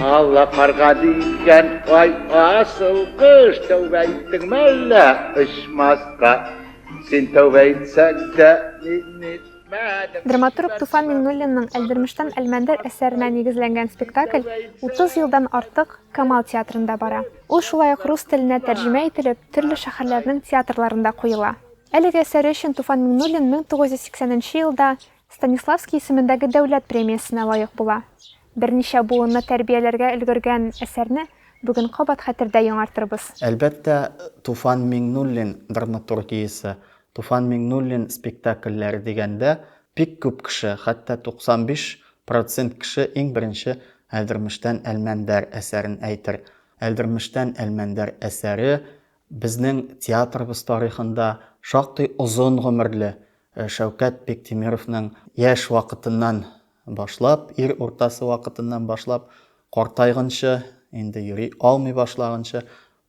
Алла карга дигән, ай, асыл кош, тәүбә иттеңме әллә очмаска? Син тәүбә итсәң дә, мин итмәдем. Драматург Туфан Миңнуллинның Әлдермештән Әлмәндәр әсәренә нигезләнгән спектакль 30 елдан артык Камал театрында бара. Ул шулай ук рус теленә тәрҗемә ителеп, төрле шәһәрләрнең театрларында куела. Әлеге әсәре өчен Туфан Миңнуллин 1980 нче елда Станиславский исемендәге дәүләт премиясенә лаек була. Берничә буынны тәрбияләргә өлгергән әсәрне бүген кабат хәтердә яңартырбыз. Әлбәттә, Туфан Миңнуллин драматургиясе, Туфан Миңнуллин спектакльләре дигәндә, бик күп кеше, хәтта 95 процент кеше иң беренче Әлдермештән Әлмәндәр әсәрен әйтер. Әлдермештән Әлмәндәр әсәре безнең театрыбыз тарихында шактый озын гомерле Шәүкәт Биктимеровның яшь вакытыннан башлап, ир уртасы вакытыннан башлап, картайгынчы, инде йөри алмый башлаганчы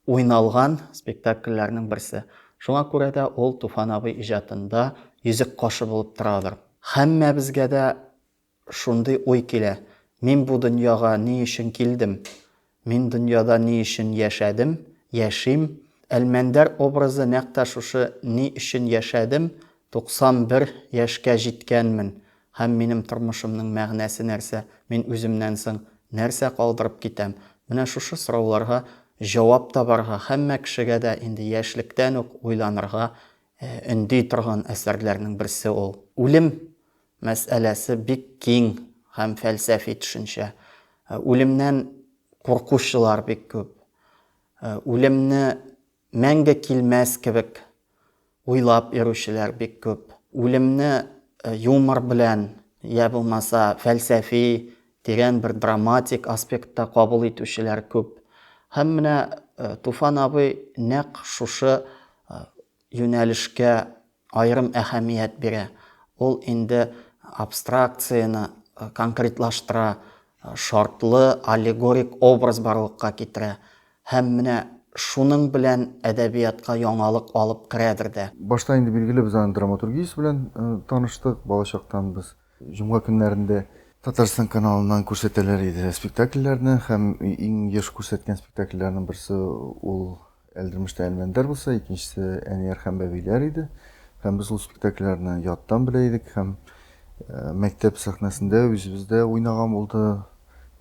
уйналган спектакльләрнең берсе. Шуңа күрә дә ул Туфан абый иҗатында йөзек кашы булып торадыр. Һәммәбезгә дә Шундый уй килә, мин бу дөньяга ни өчен килдем? Мин дөньяда ни өчен яшәдем, яшим? Әлмәндәр образы нәкъ тә шушы ни өчен яшәдем, 91 яшькә җиткәнмен һәм минем тормышымның мәгънәсе нәрсә, мин үземнән соң нәрсә калдырып китәм? Менә шушы сорауларга җавап табарга, һәммә кешегә дә инде яшьлектән үк уйланырга өнди торган әсәрләрнең берсе ул. Үлем мәсьәләсе бик киң һәм фәлсәфи төшенчә. Үлемнән куркучылар бик күп. Үлемне мәңге килмәс кебек уйлап йөрүчеләр бик күп. Үлемне юмор белән, я булмаса фәлсәфи, тирән бер драматик аспектта кабул итүчеләр күп. Һәм менә Туфан абый нәкъ шушы юнәлешкә аерым әһәмият бирә. Ул инде абстракцияне конкретлаштыра, шартлы аллегорик образ барлыкка китерә. Һәм менә шуның белән әдәбиятка яңалык алып керәдер дә. Башта инде билгеле без аның драматургиясе белән таныштык. Балачактан без җомга көннәрендә Татарстан каналыннан күрсәтәләр иде спектакльләрне һәм иң еш күрсәткән спектакльләрнең берсе ул Әлдермештә Әлмәндәр булса, икенчесе Әнияр һәм Бәбиләр иде. Һәм без ул спектакльләрне яттан белә идек һәм э, мәктәп сәхнәсендә үзебез дә уйнаган булды.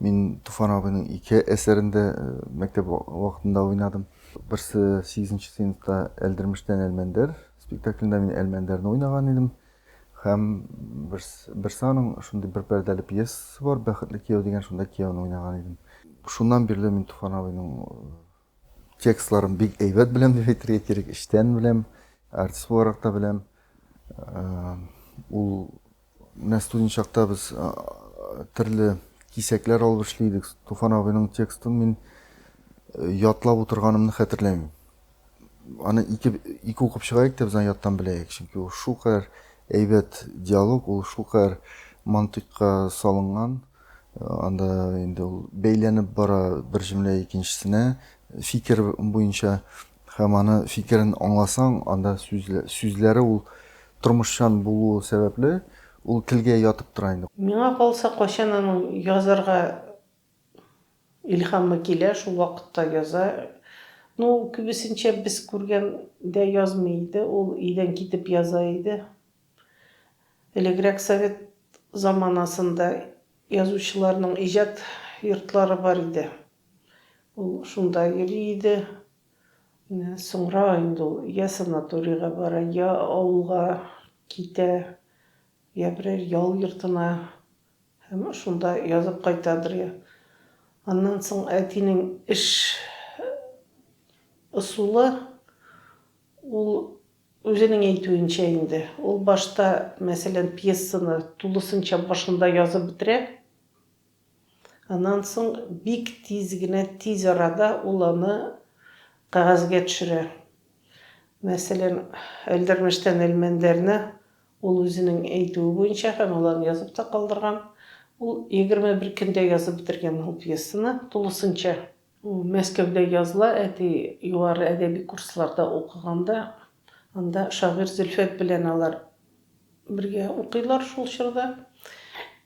Мин Туфан абыйның ике әсәрендә э, мәктәп вакытында уйнадым. Берсе 8 сыйныфта Әлдермештән Әлмәндәр спектаклендә мин Әлмәндәрне уйнаган идем. Һәм берсе аның шундый бер пәрдәле пьесасы бар, Бәхетле кияү дигән, шунда кияүне уйнаган идем. Шуннан бирле мин Туфан абыйның Текстларын бик әйбәт беләм дип әйтергә кирәк, эчтән беләм, артист буларак та беләм. Ул менә студент чакта без төрле кисәкләр алып эшли идек. Туфан абыйның текстын мин ятлап утырганымны хәтерләмим. Аны ике, ике укып чыгаек та без аны яттан беләек, чөнки ул шулкадәр әйбәт диалог, ул шулкадәр мантыйкка салынган. Анда инде ул бәйләнеп бара бер җөмлә икенчесенә фикер буенча һәм аны фикерен аңласаң, анда сүзләре ул тормышчан булуы сәбәпле, ул телгә ятып тора инде. Миңа калса, кайчан аның язарга илһамы килә, шул вакытта яза. Ну, ул күбесенчә без күргәндә язмый иде, ул өйдән китеп яза иде. Элегрәк совет заманасында язучыларның иҗат йортлары бар иде. Ул шунда йөри иде. Менә соңра инде ул я санаторийга бара, я авылга китә, я берәр ял йортына һәм шунда язып кайтадыр. Я. Аннан соң әтинең эш ысулы ул Үзенең әйтүенчә инде, ул башта, мәсәлән, пьесаны тулысынча башында язып бетерә, аннан соң бик тиз генә, тиз арада ул аны кәгазьгә төшерә. Мәсәлән, Әлдермештән Әлмәндәрне ул үзенең әйтүе буенча, һәм ул аны язып та калдырган, ул 21 көндә язып бетергән ул пьесаны тулысынча. Ул Мәскәүдә языла, әти югары әдәби курсларда укыганда, анда шагыйрь Зөлфәт белән алар бергә укыйлар шул чорда.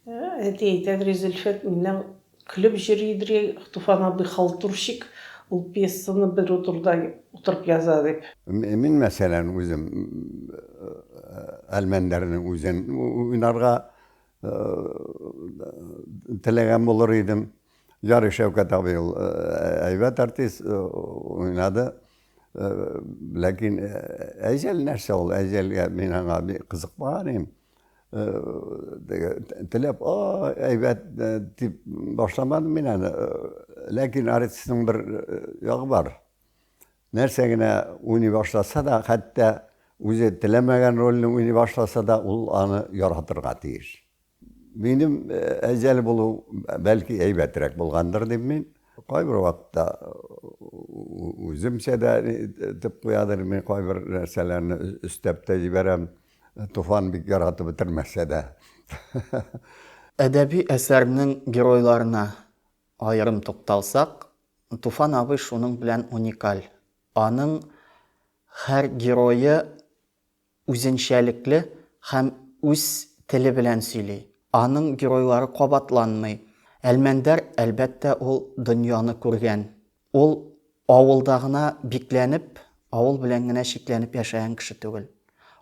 Әти әйтәдер, Зөлфәт миннән Көлеп җөридер, Туфан абый халтурщик, ул пьесаны бер утыруда утырып яза дип. Мин, мәсәлән, үзем Әлмәндәрнең үзен уйнарга теләгән булыр идем. Ярый, Шәүкәт абый ул әйбәт артист, уйнады. Ләкин Әҗәл нәрсә ул? Әҗәлгә мин аңа бик кызыкмаган идем. Теләп, әйбәт дип башламадым мин аны. Ләкин артистның бер ягы бар. Нәрсә генә уйный башласа да, хәтта үзе теләмәгән рольне уйный башласа да, ул аны яратырга тиеш. Минем әҗәл булу бәлки әйбәтрәк булгандыр дим мин. Кайбер вакытта үземчә дә итеп куядыр мин кайбер нәрсәләрне өстәп тә җибәрәм. Туфан бик яратып бетермәсә дә. Әдәби әсәрнең геройларына аерым тукталсак, Туфан абый шуның белән уникаль. Аның һәр герое үзенчәлекле һәм үз теле белән сөйли. Аның геройлары кабатланмый. Әлмәндәр, әлбәттә, ул дөньяны күргән. Ул авылда гына бикләнеп, авыл белән генә чикләнеп яшәгән кеше түгел.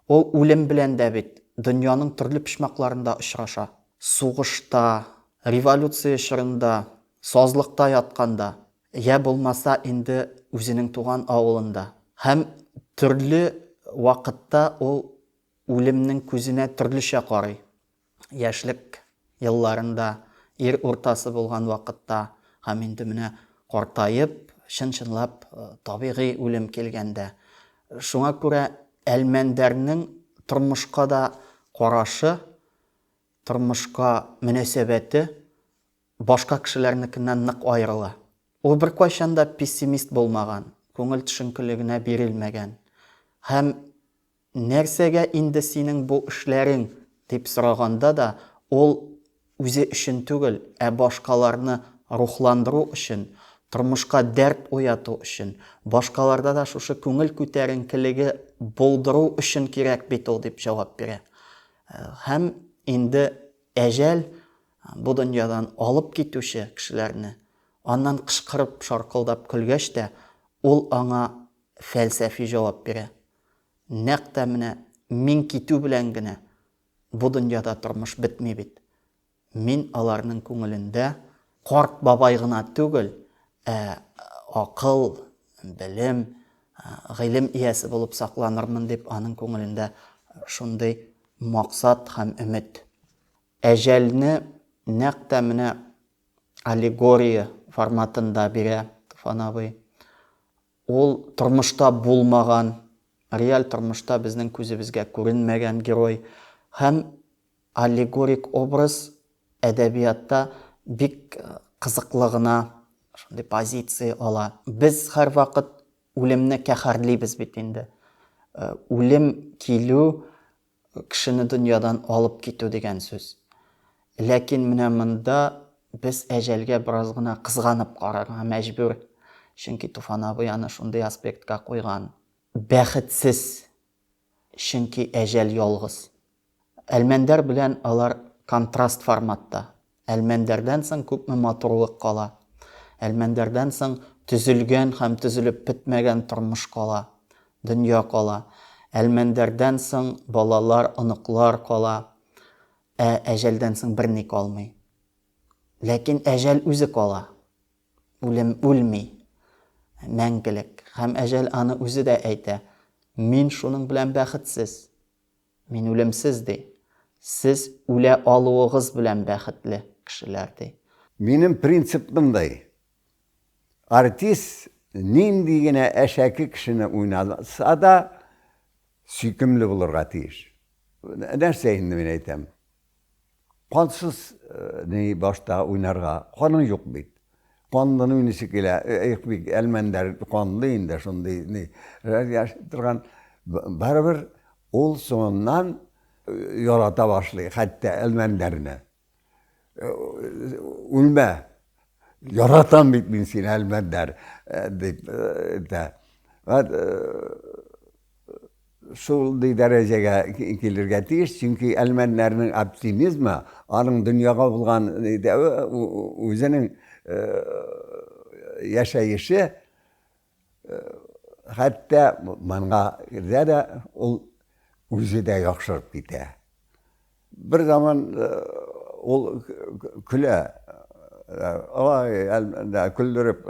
Ул үлем белән дә бит дөньяның төрле почмакларында очраша. Сугышта, революция чорында, сазлыкта ятканда, Йә булмаса инде үзенең туган авылында. Һәм төрле вакытта ул үлемнең күзенә төрлечә карый. Яшьлек елларында, ир уртасы булган вакытта һәм инде менә картаеп, чын-чынлап табигый үлем килгәндә. Шуңа күрә Әлмәндәрнең тормышка да карашы, тормышка мөнәсәбәте башка кешеләрнекеннән нык аерыла. Ул беркайчан да пессимист булмаган, күңел төшенкелегенә бирелмәгән. Һәм Нәрсәгә инде синең бу эшләрең? дип сораганда да, ул үзе өчен түгел, ә башкаларны рухландыру өчен, тормышка дәрт уяту өчен, башкаларда да шушы күңел күтәренкелеге булдыру өчен кирәк бит ул, дип җавап бирә. Һәм инде Әҗәл бу дөньядан алып китүче кешеләрне, аннан кычкырып, шаркылдап көлгәч тә, ул аңа фәлсәфи җавап бирә. Нәкъ тә менә мин китү белән генә бу дөньяда тормыш бетми бит. Мин аларның күңелендә карт бабай гына түгел, ә акыл, белем, гыйлем иясе булып сакланырмын дип аның күңелендә шундый Максат һәм өмет. Әҗәлне нәкъ тә менә аллегория форматында бирә Туфан абый. Ул тормышта булмаган, реаль тормышта безнең күзебезгә күренмәгән герой һәм аллегорик образ әдәбиятта бик кызыклы гына шундый позиция ала. Без һәрвакыт Үлемне каһәрлибез бит инде. Үлем килү кешене дөньядан алып китү дигән сүз. Ләкин менә монда без әҗәлгә бераз гына кызганып карарга мәҗбүр. Чөнки Туфан абый аны шундый аспектка куйган. Бәхетсез, чөнки әҗәл ялгыз. Әлмәндәр белән алар контраст форматта. Әлмәндәрдән соң күпме матурлык кала. Әлмәндәрдән соң төзелгән һәм төзелеп бетмәгән тормыш кала, дөнья кала. Әлмәндәрдән соң балалар, оныклар кала. Ә әҗәлдән соң берни калмый. Ләкин әҗәл үзе кала. Үлем үлми. Мәңгелек. Һәм әҗәл аны үзе дә әйтә. Мин шуның белән бәхетсез. Мин үлемсез, ди. Сез үлә алуыгыз белән бәхетле кешеләр, ди. Минем принцип мондый, артист нинди генә әшәке кешене уйнаса да, сөйкемле булырга тиеш. Нәрсә инде мин әйтәм? Кансыз ни башта уйнарга, каның юк бит. Канлыны уйныйсы килә. Эх, бик Әлмәндәр канлы инде, шундый ни. Торган барыбер ул соңыннан ярата башлый, хәтта Әлмәндәрне. Үлмә. Яратам бит мин сине, Әлмәндәр, дип әйтә. шундый дәрәҗәгә килергә тиеш, чөнки Әлмәндәрнең оптимизмы, аның дөньяга булган үзенең яшәеше, хәтта монга керсә дә, ул үзе дә яхшырып китә. Бер заман ул көлә. Ой, әлмәндә көлдереп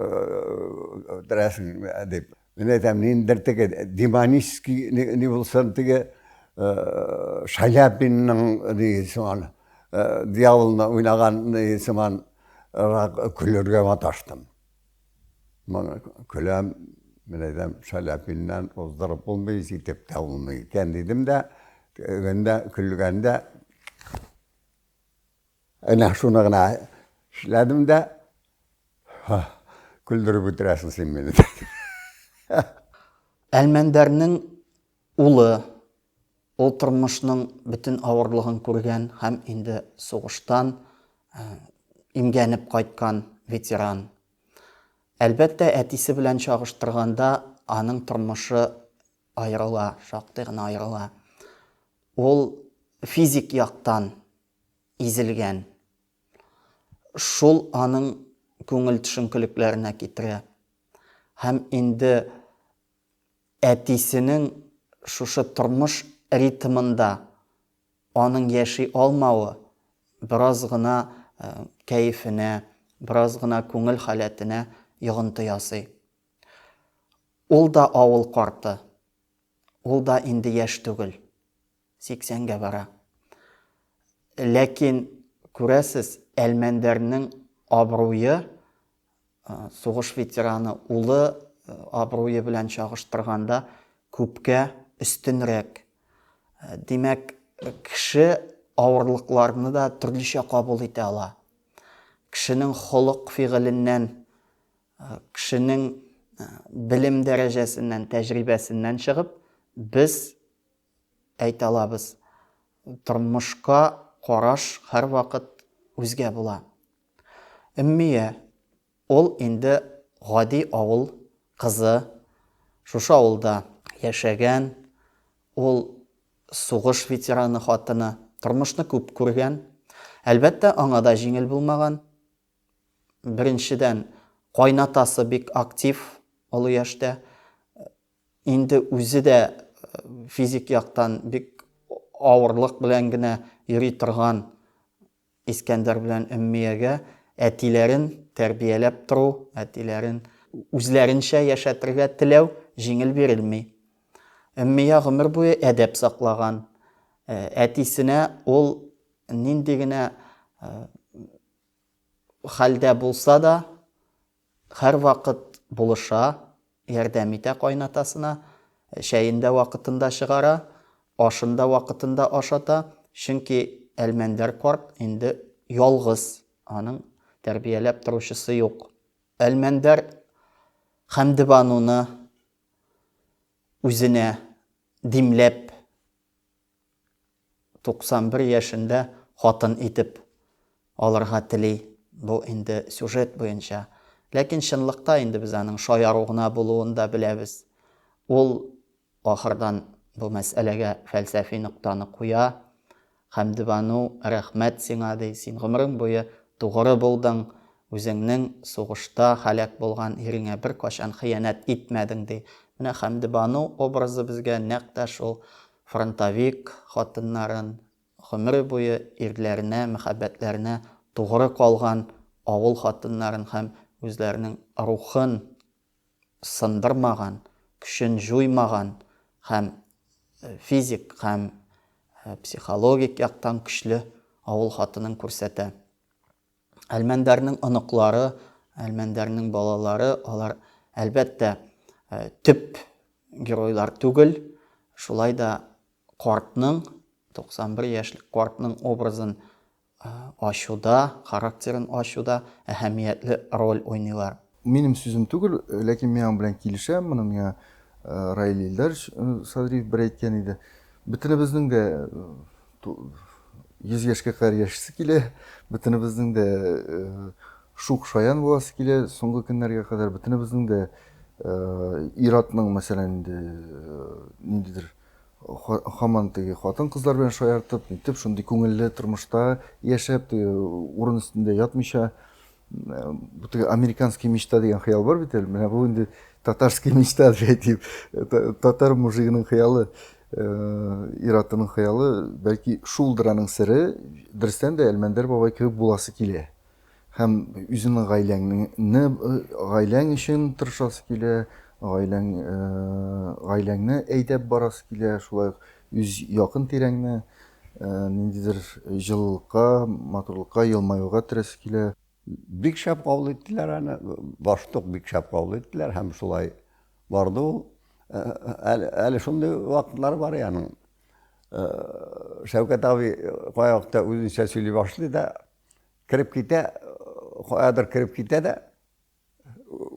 үтерәсең дип. Мин әйтәм, ниндидер теге демонический ни булсын, теге Шаляпинның ни сыман, дьяволны уйнаган ни сыман көлергә маташтым. Моны көләм, мин әйтәм, Шаляпиннан уздырып булмый, җитеп тә булмый икән, дидем дә, көлгәндә, көлгәндә, әнә шуны гына эшләдем дә, көлдереп үтерәсең син мине. Әлмәндәрнең улы, ул тормышның бөтен авырлыгын күргән һәм инде сугыштан имгәнеп кайткан ветеран. Әлбәттә, әтисе белән чагыштырганда, аның тормышы аерыла, шактый гына аерыла. Ул физик яктан изелгән. Шул аның күңел төшенкелекләренә китерә. Һәм инде әтисенең шушы тормыш ритмында аның яши алмавы бераз гына кәефенә, бераз гына күңел халәтенә йогынты ясый. Ул да авыл карты. Ул да инде яшь түгел. Сиксәнгә бара. Ләкин, күрәсез, Әлмәндәрнең абруе сугыш ветераны улы абруе белән чагыштырганда күпкә өстенрәк. Димәк, кеше авырлыкларны да төрлечә кабул итә ала. Кешенең холык-фигыленнән, кешенең белем дәрәҗәсеннән, тәҗрибәсеннән чыгып, без әйтә алабыз, тормышка караш һәрвакыт үзгә була. Өммия, ул инде гади авыл кызы, шушы авылда яшәгән, ул сугыш ветераны хатыны, тормышны күп күргән. Әлбәттә, аңа да җиңел булмаган. Беренчедән, кайнатасы бик актив, олы яшьтә. Инде үзе дә физик яктан бик авырлык белән генә йөри торган Искәндәр белән Өммиягә әтиләрен тәрбияләп тору, әтиләрен үзләренчә яшәтергә теләү җиңел бирелми. Өммия гомер буе әдәп саклаган. Әтисенә ул нинди генә хәлдә булса да, Һәрвакыт булыша, ярдәм итә кайнатасына, чәен дә вакытында чыгара, ашын да вакытында ашата, чөнки Әлмәндәр карт инде ялгыз, аның тәрбияләп торучысы юк. Әлмәндәр Хәмдебануны үзенә димләп 91 яшендә хатын итеп алырга тели. Бу инде сюжет буенча. Ләкин чынлыкта инде без аның шаяру гына булуын да беләбез. Ул ахырдан бу мәсьәләгә фәлсәфи ноктаны куя. Хәмдебану, рәхмәт сиңа, ди, син гомерең буе тугры булдың, үзеңнең сугышта һәлак булган иреңә беркайчан хыянәт итмәдең, ди. Менә Хәмдебану образы безгә нәкъ тә шул Фронтовик хатыннарын, гомере буе ирләренә, мәхәббәтләренә тугры калган авыл хатыннарын һәм үзләренең рухын сындырмаган, көчен җуймаган һәм физик һәм психологик яктан көчле авыл хатынын күрсәтә. Әлмәндәрнең оныклары, Әлмәндәрнең балалары, алар, әлбәттә, төп геройлар түгел, шулай да картның, 91 яшьлек картның образын ачуда, характерын ачуда әһәмиятле роль уйныйлар. Минем сүзем түгел, ләкин мин аның белән килешәм, моны миңа Раил Илдарович Садриев бер әйткән иде. Бөтенебезнең дә 100 яшькә кадәр яшисе килә, бөтенебезнең дә шук шаян буласы килә соңгы көннәргә кадәр, бөтенебезнең дә ир-атның, мәсәлән, инде ниндидер Һаман теге хатын-кызлар белән шаяртып, нитеп, шундый күңелле тормышта яшәп, теге урын өстендә ятмыйча, бу теге американский мечта дигән хыял бар бит әле. Менә бу инде татарский мечта дип әйтим. Татар мужигының хыялы, ир-атының хыялы, бәлки шулдыр аның сере. Дөрестән дә Әлмәндәр бабай кебек буласы килә. Һәм үзеңнең гаиләңне, гаиләң өчен тырышасы килә, гаиләң, гаиләңне әйдәп барасы килә, шулай ук үз якын тирәңне ниндидер җылылыкка, матурлыкка, елмаюга төрәсе килә. Бик шәп кабул иттеләр аны, баштук бик шәп кабул иттеләр һәм шулай барды ул. Әле, әле шундый вакытлар бар аның. Шәүкәт абый кайвакытта үзенчә сөйли башлый да, Кереп китә, каядыр кереп китә дә,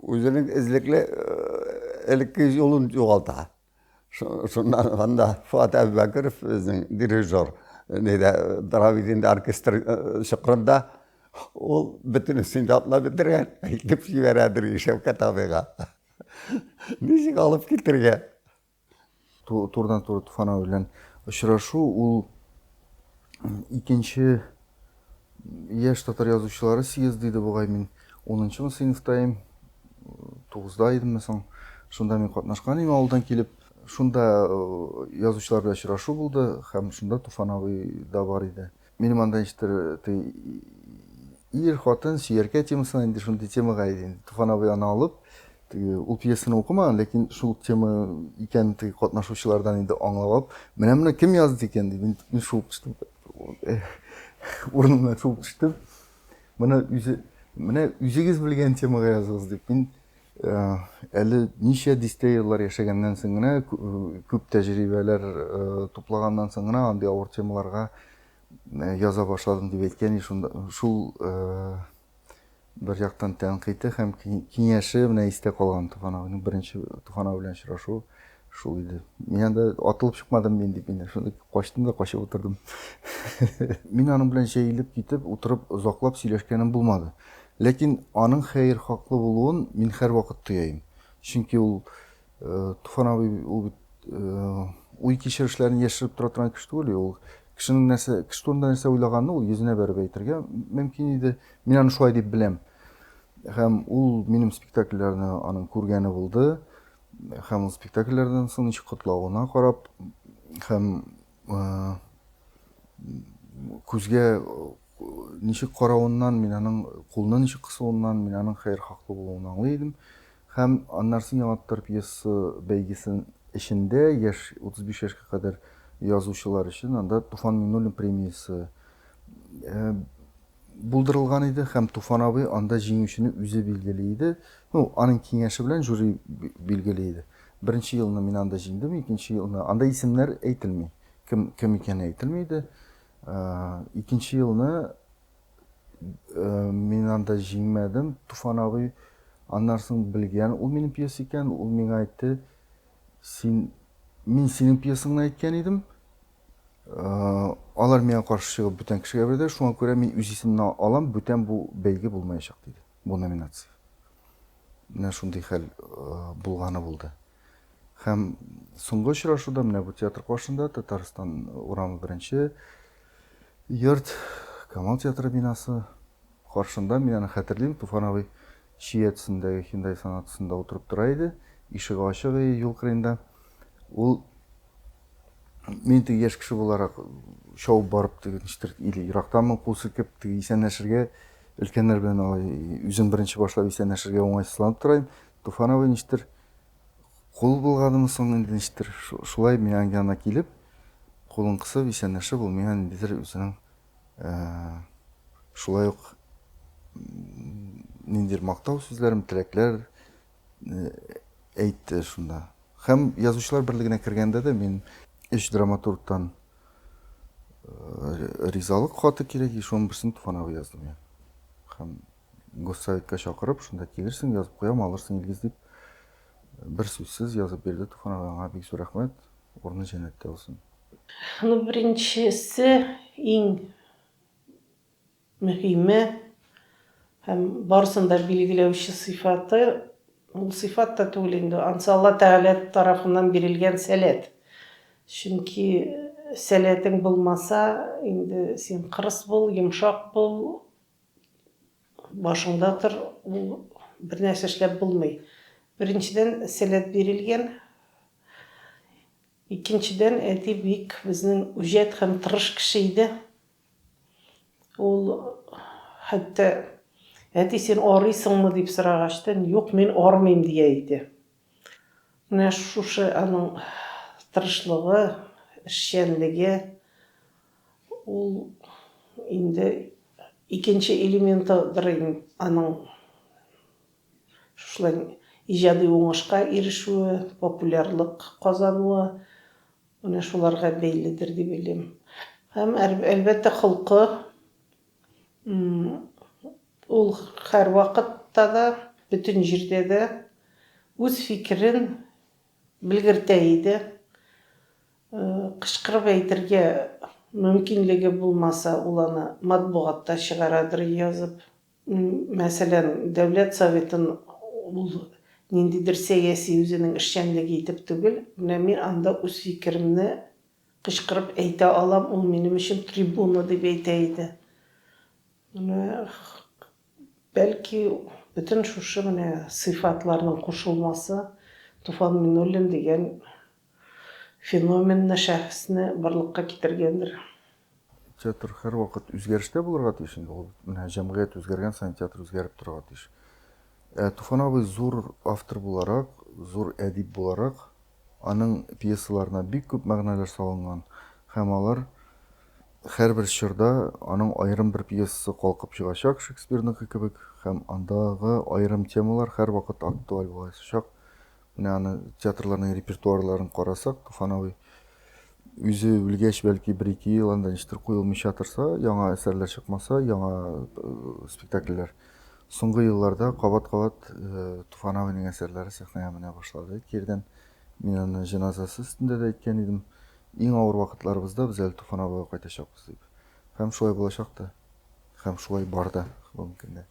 үзенең эзлекле элекке юлын югалта. Шуннан анда Фуат Әбүбәкеров безнең дирижер, нидә тора бит инде оркестр чокырында, ул бөтенесен ятлап бетергән, әйтеп җибәрәдер Шәүкәт абыйга. Ничек алып китергә? Турыдан-туры Туфан абый белән очрашу ул икенче яшь татар язучылары съезды иде бугай, мин унынчымы сыйныфта идем, тугызда идемме соң, шунда мин катнашкан идем авылдан килеп. Шунда язучылар белән очрашу булды һәм шунда Туфан абый да бар иде. Минем анда ничектер теге ир, хатын, сөяркә темасына инде шундый темага иде инде. Туфан абый аны алып, теге ул пьесаны укымаган, ләкин шул тема икәнен теге катнашучылардан инде аңлап алып, менә моны кем язды икән дип, мин, мин шуып төштем. Урынымнан шуып төштем. Моны үзе, менә үзегез белгән темага языгыз дип. Мин әле ничә дистә еллар яшәгәннән соң гына, күп тәҗрибәләр туплаганнан соң гына андый авыр темаларга яза башладым дип әйткән шунда шул бер яктан тәнкыйте һәм киңәше менә истә калган Туфан абыйның беренче Туфан абый белән очрашу шул иде. Мин анда атылып чыкмадым мин дип инде шунда качтым да качып утырдым. Мин аның белән җәелеп китеп утырып озаклап сөйләшкәнем булмады. Ләкин аның хәерхаклы булуын мин һәрвакыт тояйм. Чөнки ул, Туфан абый, ул бит уй-кичерешләрен яшереп тора торган кеше түгел. Ул кешенең нәрсә, кеше турында нәрсә уйлаганны ул йөзенә бәреп әйтергә мөмкин иде. Мин аны шулай дип беләм. Һәм ул минем спектакльләрне аның күргәне булды. Һәм ул спектакльләрдән соң ничек котлавына карап һәм күзгә ничек каравыннан, мин аның кулны ничек кысуыннан, мин аның хәерхаклы булуын аңлый идем. Һәм аннан соң Яңа татар пьесасы бәйгесен эчендә яшь 35 яшькә кадәр язучылар өчен анда Туфан Миңнуллин премиясе булдырылган иде һәм Туфан абый анда җиңүчене үзе билгели иде. Ну, аның киңәше белән жюри билгели иде. Беренче елны мин анда җиңдем, икенче елны анда исемнәр әйтелми. Кем кем икәне әйтелми иде. Икенче елны мин анда җиңмәдем. Туфан абый аннан соң белгән, ул минем пьеса икән, ул миңа әйтте, син мин синең пьесаңны әйткән идем. Алар миңа каршы чыгып бүтән кешегә бирде, шуңа күрә мин үз исемемне алам, бүтән бу бәйге булмаячак, диде. Бу номинация. Менә шундый хәл булганы булды. Һәм соңгы очрашуда менә бу театр каршында Татарстан урамы беренче йорт, Камал театры бинасы каршында, мин аны хәтерлим, Туфан абый чия төсендәге Hyundai Sonata-сында утырып тора иде. Ишеге ачык иде юл кырыенда. Ул мин теге яшь кеше буларак чабып барып теге ничектер или ерактанмы кул селкеп теге исәнләшергә өлкәннәр белән алай үзем беренче башлап исәнләшергә уңайсызланып тора идем. Туфан абый ничектер кул болгадымы соң инде ничектер шулай мин аның янына килеп кулын кысып исәнләшеп ул миңа ниндидер үзенең шулай ук ниндидер мактау сүзләрен теләкләр әйтте шунда. Һәм Язучылар берлегенә кергәндә дә мин өч драматургтан ризалык хаты кирәк, и шуның берсен Туфан абый язды миңа. Һәм госсоветка чакырып, шунда килерсең, язып куям, алырсың, Илгиз дип, бер сүзсез язып бирде Туфан абый. Аңа бик зур рәхмәт, урыны җәннәттә булсын. Ну, беренчесе, иң Мөһиме һәм барысын да билгеләүче сыйфаты, ул сыйфат та түгел инде, ансы Алла Тәгалә тарафыннан бирелгән сәләт. Чөнки сәләтең булмаса, инде син кырыс бул, йомшак бул, башыңда тор, ул бернәрсә эшләп булмый. Беренчедән, сәләт бирелгән. Икенчедән, әти бик безнең үҗәт һәм тырыш кеше иде. Ул хәтта, Әти, син арыйсыңмы, дип сорагачтын, Юк, мин армыйм, дия иде. Менә шушы аның тырышлыгы, эшчәнлеге, ул инде икенче элементыдыр аның шушылай иҗади уңышка ирешүе, популярлык казануы менә шуларга бәйледер дип уйлыйм. Һәм, әлбәттә, холкы. Ул һәрвакытта да, бөтен җирдә дә үз фикерен белгертә иде. Кычкырып әйтергә мөмкинлеге булмаса, ул аны матбугатта чыгарадыр язып. Мәсәлән, Дәүләт Советын ул ниндидер сәяси үзенең эшчәнлеге итеп түгел, менә мин анда үз фикеремне Кычкырып әйтә алам, ул минем өчен трибуна, дип әйтә иде. Менә, бәлки, бөтен шушы менә сыйфатларның кушылмасы Туфан Миннуллин дигән феноменны, шәхесне барлыкка китергәндер. Театр һәрвакыт үзгәрештә булырга тиеш инде ул. Менә җәмгыять үзгәргән саен театр үзгәреп торырга тиеш. Ә Туфан абый зур автор буларак, зур әдип буларак, аның пьесаларына бик күп мәгънәләр салынган һәм алар һәрбер чорда аның аерым бер пьесасы калкып чыгачак Шекспирныкы кебек һәм андагы аерым темалар һәрвакыт актуаль булачак. Менә аны театрларның репертуарларын карасак, Туфан абый үзе үлгәч, бәлки бер-ике ел анда ничектер куелмыйча торса, яңа әсәрләр чыкмаса, яңа э, спектакльләр. Соңгы елларда кабат-кабат э, Туфан абыйның әсәрләре сәхнәгә менә башлады. Кирдән мин аны җеназасы өстендә дә әйткән идем. Иң авыр вакытларыбызда без әле Туфан абыйга кайтачакбыз дип. Һәм шулай булачак та. Һәм шулай бар да бүгенге көндә.